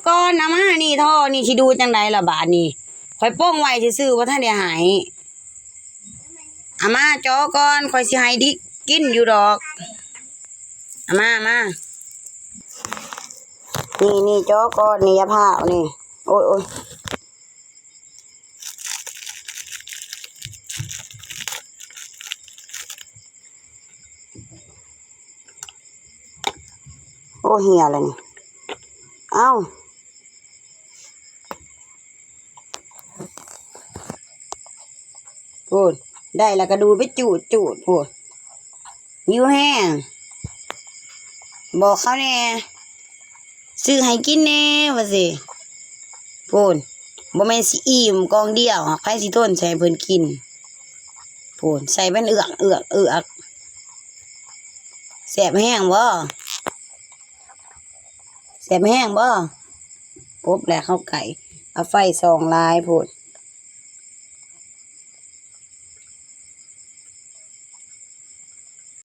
ກ່ອນ ເອົາມານີ້ ທໍ່ນີ້ຊິດູດຈັ່ງໃດລະບາດນີ້ ຂ້ອຍປົງໄວ້ຊື່ໆ ບໍ່ທັນໄດ້ໃຫ້ ເອົາມາຈໍກ່ອນ ຂ້ອຍຊິໃຫ້ດິກກິນຢູ່ດອກ ເອົາມາ ເອົາມາ ນີ້ ນີ້ ຈໍກ່ອນນີ້ ຢ່າພ້າວນີ້ ໂອ້ຍ ໂອ້ຍ. ໂອ້ ເຫຍແລ້ວນີ້ ເອົ້າ ພຸ້ນ ໄດ້ແລ້ວກະດູດໄປຈູດໆ ພຸ້ນ ຫິວແຮງ ບອກເຂົາແດ່ ຊື້ໃຫ້ກິນແດ່ວ່າຊີ້ ພຸ້ນ ບໍ່ແມ່ນຊິອີ່ມກ່ອງດຽວ ໃຜຊິທົນໃຫ້ເພິ່ນກິນ ພຸ້ນ ໃສ່ເປັນເອືອກ ເອືອກ ເອືອກ ແຊບແຮງບໍ່? ແຊບແຮງບໍ່? ປົບແລ້ວເຮົາໄກ່ ເອົາໄຟສ່ອງຫຼາຍໂພດ